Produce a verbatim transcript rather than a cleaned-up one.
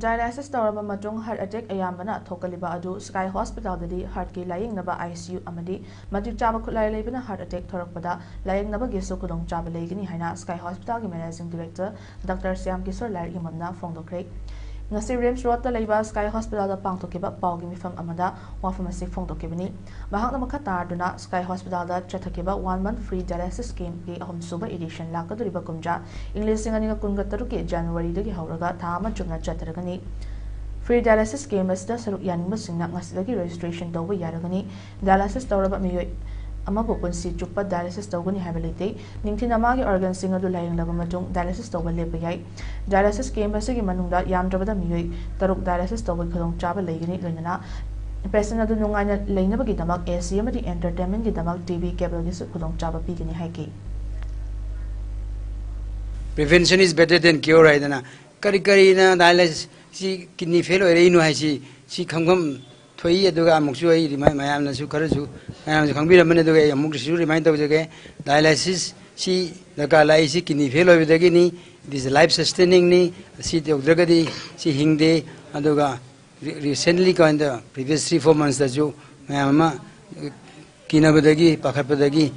Dialysis ꯇꯧꯔꯕ ꯃꯇꯨꯡ heart attack ꯑꯌꯥꯝꯕꯅ ꯊꯣꯛꯀꯜꯂꯤꯕ ꯑꯗꯨ Sky Hospitalꯗꯗꯤ heartꯀꯤ ꯂꯥꯌꯦꯡꯅꯕ ICU ꯑꯃꯗꯤ ꯃꯇꯤꯛ ꯆꯥꯕ ꯈꯨꯠꯂꯥꯏ ꯂꯩꯕꯅ heart attack ꯊꯣꯔꯛꯄꯗ ꯂꯥꯌꯦꯡꯅꯕꯒꯤꯁꯨ ꯈꯨꯗꯣꯡꯆꯥꯕ ꯂꯩꯒꯅꯤ ꯍꯥꯏꯅ Sky Hospitalꯒꯤ Managing Director Doctor Shyam Kishore ꯂꯥꯏꯔꯤꯛ ꯌꯨꯝꯕꯝꯅ ꯐꯣꯡꯗꯣꯛꯈ꯭ꯔꯦ꯫ ꯉꯁꯤ RIMS Roadꯇ ꯂꯩꯕ Sky Hospitalꯗ ꯄꯥꯡꯊꯣꯛꯈꯤꯕ ꯄꯥꯎꯒꯤ ꯃꯤꯐꯝ ꯑꯃꯗ ꯋꯥꯐꯝ ꯑꯁꯤ ꯐꯣꯡꯗꯣꯛꯈꯤꯕꯅꯤ꯫ ꯃꯍꯥꯛꯅ ꯃꯈꯥ ꯇꯥꯗꯨꯅ Sky Hospitalꯗ ꯆꯠꯊꯈꯤꯕ one month free dialysis campꯀꯤ ꯑꯍꯨꯝꯁꯨꯕ edition ꯂꯥꯛꯀꯗꯧꯔꯤꯕ ꯀꯨꯝꯖꯥ ꯏꯪ ꯂꯤꯁꯤꯡ ꯑꯅꯤꯒ ꯀꯨꯟꯒ ꯇꯔꯨꯛꯀꯤ Januaryꯗꯒꯤ ꯍꯧꯔꯒ ꯊꯥ ꯑꯃ ꯆꯨꯞꯅ ꯆꯠꯊꯔꯒꯅꯤ꯫ Free dialysis camp ꯑꯁꯤꯗ ꯁꯔꯨꯛ ꯌꯥꯅꯤꯡꯕꯁꯤꯡꯅ ꯉꯁꯤꯗꯒꯤ registration ꯇꯧꯕ ꯌꯥꯔꯒꯅꯤ꯫ Dialysis ꯇꯧꯔꯕ ꯃꯤꯑꯣꯏ ꯑꯃꯕꯨ ꯄꯨꯟꯁꯤ ꯆꯨꯞꯄ dialysis ꯇꯧꯒꯅꯤ ꯍꯥꯏꯕ ꯂꯩꯇꯦ꯫ ꯅꯤꯡꯊꯤꯅ ꯃꯥꯒꯤ organꯁꯤꯡ ꯑꯗꯨ ꯂꯥꯌꯦꯡꯂꯕ ꯃꯇꯨꯡ dialysis ꯇꯧꯕ ꯂꯦꯞꯄ ꯌꯥꯏ꯫ Dialysis camp ꯑꯁꯤꯒꯤ ꯃꯅꯨꯡꯗ ꯌꯥꯝꯗ꯭ꯔꯕꯗ ꯃꯤꯑꯣꯏ ꯇꯔꯨꯛ dialysis ꯇꯧꯕꯒꯤ ꯈꯨꯗꯣꯡꯆꯥꯕ ꯂꯩꯒꯅꯤ, ꯂꯣꯏꯅꯅ patient ꯑꯗꯨ ꯅꯨꯡꯉꯥꯏꯅ ꯂꯩꯅꯕꯒꯤꯗꯃꯛ AC ꯑꯃꯗꯤ entertainmentꯒꯤꯗꯃꯛ TV cableꯒꯤꯁꯨ ꯈꯨꯗꯣꯡꯆꯥꯕ ꯄꯤꯒꯅꯤ ꯍꯥꯏꯈꯤ꯫ Prevention is better than cure ꯍꯥꯏꯗꯅ ꯀꯔꯤ ꯀꯔꯤꯅ dialysis ꯁꯤ kidney fail ꯑꯣꯏꯔꯛꯏꯅꯣ ꯍꯥꯏꯁꯤ ꯁꯤ ꯈꯪꯐꯝ ꯊꯣꯛꯏ꯫ ꯑꯗꯨꯒ ꯑꯃꯨꯛꯁꯨ ꯑꯩ remind ꯃꯌꯥꯝꯅꯁꯨ ꯈꯔꯁꯨ ꯃꯌꯥꯝꯁꯨ ꯈꯪꯕꯤꯔꯝꯃꯅꯤ꯫ ꯑꯗꯨꯒ ꯑꯩ ꯑꯃꯨꯛꯁꯨ remind ꯇꯧꯖꯒꯦ, dialysis ꯁꯤ ꯗꯔꯀꯥꯔ ꯂꯥꯛꯏꯁꯤ kidney fail ꯑꯣꯏꯕꯗꯒꯤꯅꯤ꯫ It is life sustainingꯅꯤ꯫ ꯁꯤ ꯇꯧꯗ꯭ꯔꯒꯗꯤ ꯁꯤ ꯍꯤꯡꯗꯦ꯫ ꯑꯗꯨꯒ recently ꯀꯥꯏꯅ previous three four monthsꯇꯁꯨ ꯃꯌꯥꯝ ꯑꯃ ꯀꯤꯅꯕꯗꯒꯤ ꯄꯥꯈꯠꯄꯗꯒꯤ